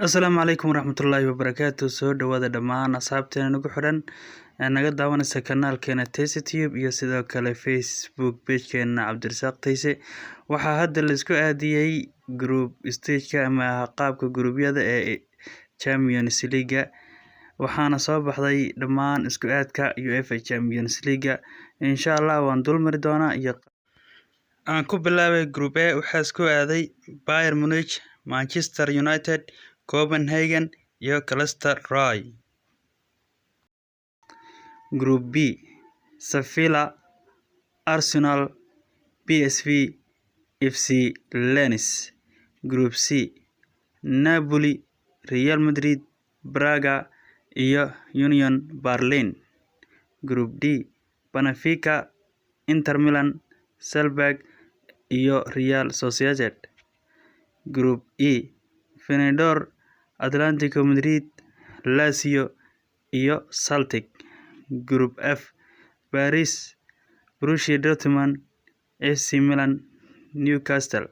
Asalaamu calaykum waraxmatullaahi wabarakaatu. Soo dhawaada dhammaan asxaabteena nagu xidhan ee naga daawanaysa kanaalkeena Tayse Tube iyo sidoo kale Facebook page-keena Cabdirasaaq Tayse. Waxaa hadda la isku aadiyey group stage-ka ama qaabka gruubyada ee Champions League, waxaana soo baxday dhammaan isku aadka UEFA Champions League. Insha Allah waan dulmari doonaa iyo aan ku bilaabay Group A. Waxaa isku aaday Bayern Munich, Manchester United, Copenhagen iyo Galatasaray. Group B: Sevilla, Arsenal, PSV, FC Lens. Group C: Napoli, Real Madrid, Braga iyo Union Berlin. Group D: Benfica, Inter Milan, Salzburg iyo Real Sociedad. Group E: Feyenoord, Atletico Madrid, Lazio iyo Celtic. Group F: Paris, Borussia Dortmund, AC Milan, Newcastle.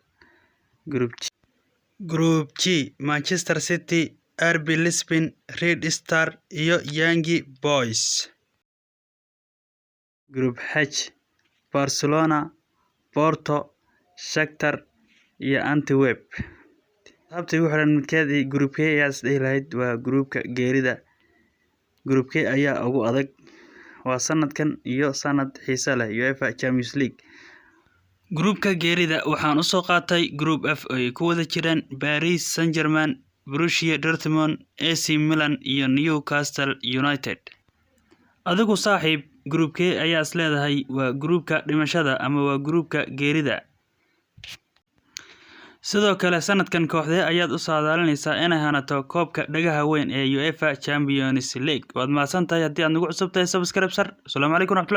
Group G: Manchester City, RB Leipzig, Red Star iyo Young Boys. Group H: Barcelona, Porto, Shakhtar iyo Antwerp. Asxaabta igu xiran, midkeed group K ayaa is dhihi lahayd waa groupka geerida? Group K ayaa ugu adag. Waa sanadkan iyo sanad xiiso leh UEFA Champions League. Groupka geerida waxaan usoo qaatay Group F oo ay ku wada jiraan Paris Saint-Germain, Borussia Dortmund, AC Milan iyo Newcastle United. Adigu saaxiib, Group K ayaa is leedahay waa groupka dhimashada ama waa groupka geerida? Sidoo kale, sanadkan kooxdee ayaad u saadaalinaysaa inay hanato koobka dhagaha weyn ee UEFA Champions League? Waad mahadsantahay. Haddii aad nagu cusub tahay, subscribe sar. Asalaamu calaykum waraxmatullahi.